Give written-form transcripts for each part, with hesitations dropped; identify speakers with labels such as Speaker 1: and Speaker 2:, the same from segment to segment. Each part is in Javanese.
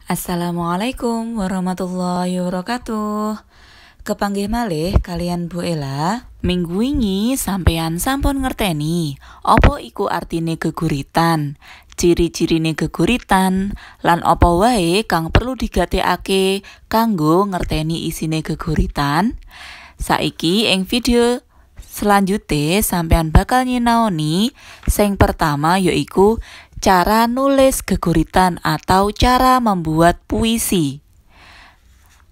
Speaker 1: Assalamualaikum warahmatullahi wabarakatuh. Kepanggih malih kalian Bu Ella. Minggu wingi sampean sampun ngerteni apa iku artine geguritan, ciri-cirine geguritan, lan apa wae kang perlu digatekake kanggo ngerteni isine geguritan. Saiki ing video selanjute sampean bakal nyinaoni sing pertama yaiku cara nulis geguritan atau cara membuat puisi.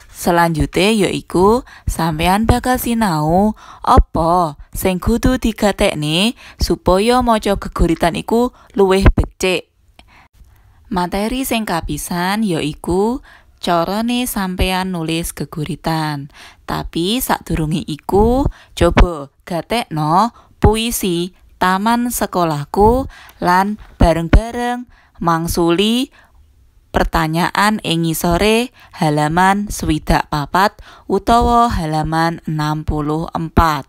Speaker 1: Selanjutnya yaiku sampean bakal sinau apa sing kudu digatekne supaya maca geguritan iku luwih becik. Materi sing kapisan yaiku carane sampean nulis geguritan. Tapi sadurunge iku coba gatekno puisi Taman Sekolahku lan bareng-bareng mangsuli pertanyaan ing ngisore halaman 64 utawa halaman 64.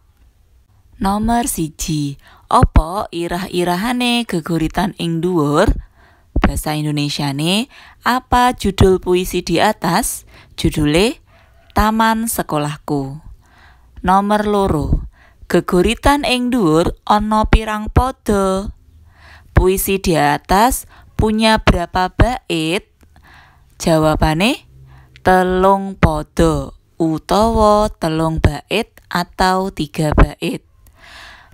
Speaker 1: Nomor 1. Apa irah-irahane geguritan ing dhuwur? Bahasa Indonesiane, apa judul puisi di atas? Judule Taman Sekolahku. Nomor 2. Geguritan ing dhuwur ana pirang pada? Puisi di atas punya berapa bait? Jawabane 3 pada utawa 3 bait atau 3 bait.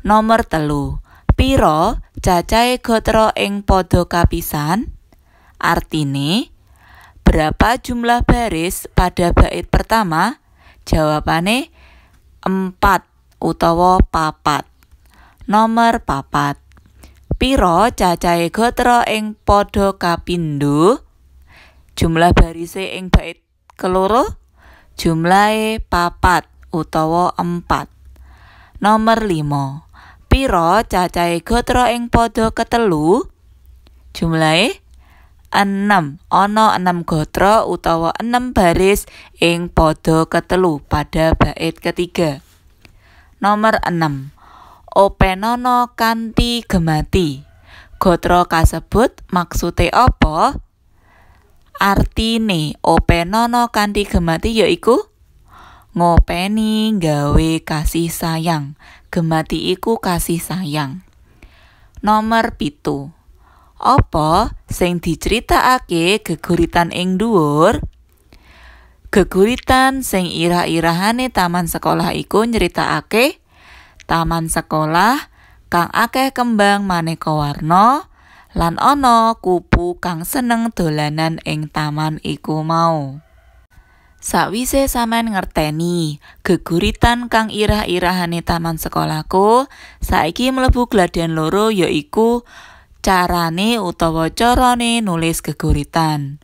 Speaker 1: Nomor 3. Pira cacahe gatra ing pada kapisan? Artine, berapa jumlah baris pada bait pertama? Jawabane 4 utawa 4. Nomor 4. Pira cacahe gatra ing pada kapindho? Jumlah barise ing bait keloro? Jumlahe 4 utawa 4. Nomor 5. Pira cacahe gatra ing pada ketelu? Jumlahe 6. Ana 6 gatra utawa 6 baris ing pada ketelu pada bait ketiga. Nomor 6. Openana kanthi gemati. Gatra kasebut maksude apa? Artine openana kanthi gemati yaiku ngopeni gawe kasih sayang. Gemati iku kasih sayang. Nomor 7. Apa sing diceritakake geguritan ing dhuwur? Geguritan sing irah-irahane taman sekolah iku nyeritakake taman sekolah kang akeh kembang maneka warna lan ana kupu kang seneng dolanan ing taman iku mau. Sakwise sampean ngerteni geguritan kang irah-irahane taman sekolahku, saiki mlebu gladian loro yaiku carane utawa carane nulis geguritan.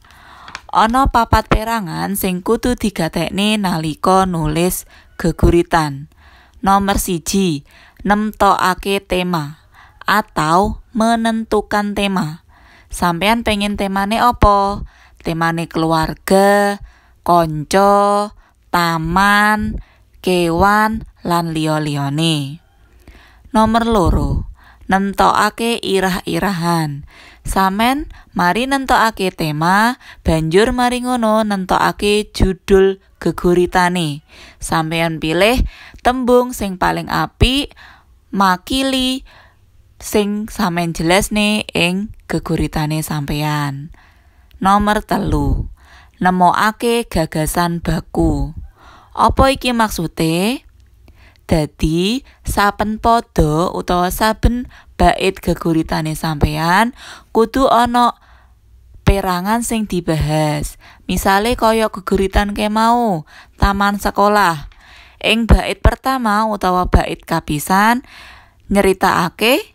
Speaker 1: Ana 4 perangan sing kudu digatekne nalika nulis geguritan. Nomor 1, nemtokake tema atau menentukan tema. Sampean pengen temane apa? Temane keluarga, kanca, taman, kewan, lan liya-liyane. Nomor 2, nemtokake irah-irahan. Sampean mari nentokake tema, banjur mari ngono nentokake judul geguritane. Sampean pilih tembung sing paling apik makili sing sampean jelasne ing geguritane sampean. Nomor 3, nemokake gagasan baku. Apa iki maksude? Dadi saben pada utawa saben bait geguritane sampean kudu ana perangan sing dibahas. Misale kaya geguritan kemau, taman sekolah. Ing bait pertama utawa bait kapisan nyeritakake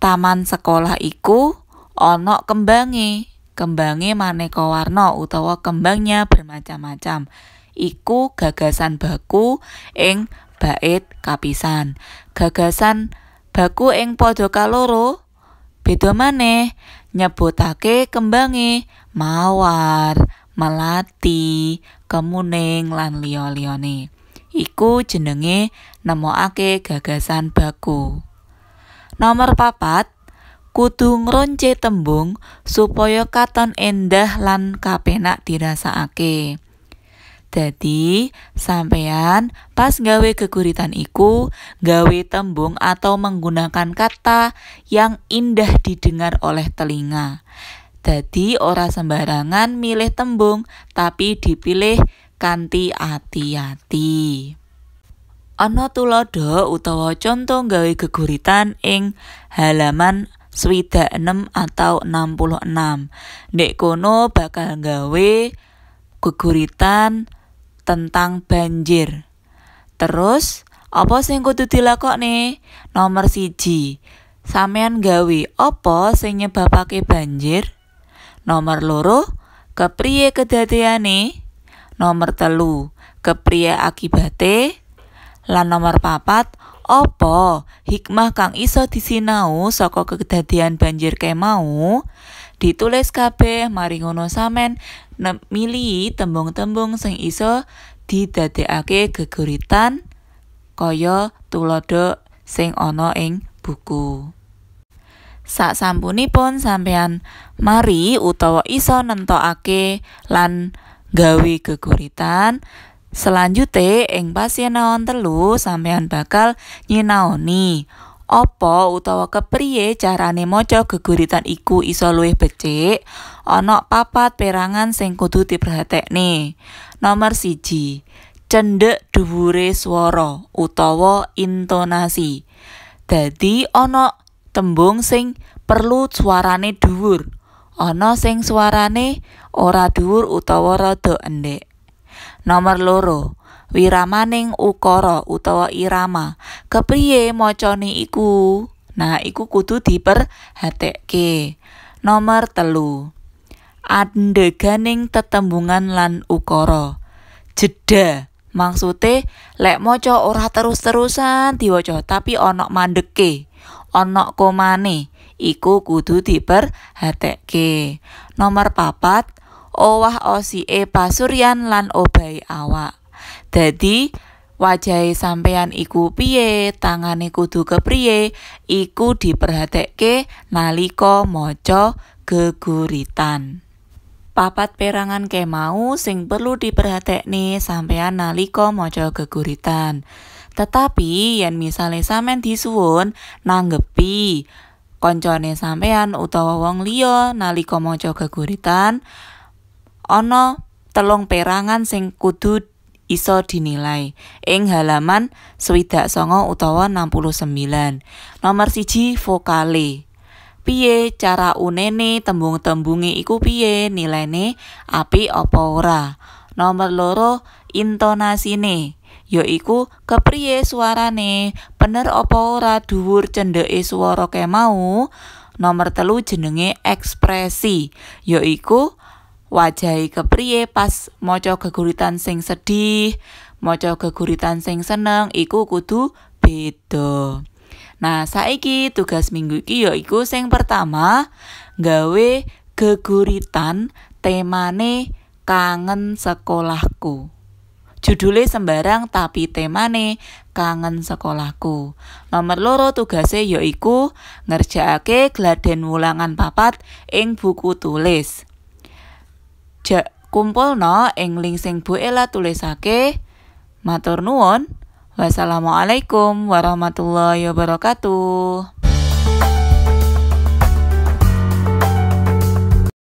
Speaker 1: taman sekolah iku ana kembange, kembange maneka warna utawa kembangnya bermacam-macam. Iku gagasan baku ing bait kapisan. Gagasan baku ing pada kaloro beda maneh, nyebutake kembange mawar, melati, kemuning lan liya-liyane. Iku jenenge nemokake gagasan baku. Nomor 4, kudu ngronce tembung supaya katon endah lan kapenak dirasakake. Dadi, sampean pas gawe geguritan iku gawe tembung atau menggunakan kata yang indah didengar oleh telinga. Dadi ora sembarangan milih tembung, tapi dipilih kanthi ati-ati. Ana tuladha utawa conto gawe geguritan ing halaman 66 atau 66. Ndek kono bakal gawe geguritan tentang banjir. Terus, apa sing kudu dilakokne? Nomor 1, sampean gawe apa sing nyebabake banjir? Nomor 2, kepriye kedadeane? Nomor 3, kepriye akibate? Lan nomor 4, apa hikmah kang iso disinau saka kedadean banjir kemau? Ditulis kabeh, mari ngono sampean milih tembung-tembung sing iso didadekake geguritan kaya tuladha sing ana ing buku. Saksampunipun sampean mari utawa iso nentokake lan gawe geguritan, selanjute ing pasinaon 3 sampean bakal nyinaoni apa utawa kepriye carane maca geguritan iku iso luwih becik. Ana 4 perangan sing kudu diperhatekne. Nomor 1, cendhek dhuwure swara utawa intonasi. Dadi ana tembung sing perlu suarane dhuwur, ana sing suarane ora dhuwur utawa rada endhek. Nomor 2, wiramaning ukara utawa irama. Kepriye macane iku? Nah, iku kudu diperhatekke. Nomor 3, andeganing tetembungan lan ukara. Jeda, maksude lek maca ora terus-terusan diwaca, tapi ana mandeke, ana komane, iku kudu diperhatekke. Nomor 4, owah osike pasuryan lan obahe awak. Dadi wajahe sampean iku piye, tangane kudu kepriye, iku diperhatekke nalika maca geguritan. 4 perangan kemau sing perlu diperhatekne sampean nalika maca geguritan. Tetapi yen misale sampean disuwun nanggepi koncone sampean utawa wong liya nalika maca geguritan, ana 3 perangan sing kudu iso dinilai ing halaman 69 utawa 69. Nomor 1, vokale. Piye cara unene tembung-tembunge iku piye, nilaine apik apa ora. Nomor 2, intonasine, yaiku kepriye suarane, bener apa ora dhuwur cendheke swara kemau. Nomor 3 jenenge ekspresi, yaiku wajahe kepriye pas maca geguritan sing sedih, maca geguritan sing seneng, iku kudu beda. Nah, saiki tugas minggu iki yaiku sing pertama, gawe geguritan temane kangen sekolahku. Judule sembarang tapi temane kangen sekolahku. Nomor 2 tugase yaiku ngerjakake gladen wulangan 4 ing buku tulis. Kumpulno ing link sing Bu Ella tulisake. Matur nuwun. Wassalamualaikum warahmatullahi wabarakatuh.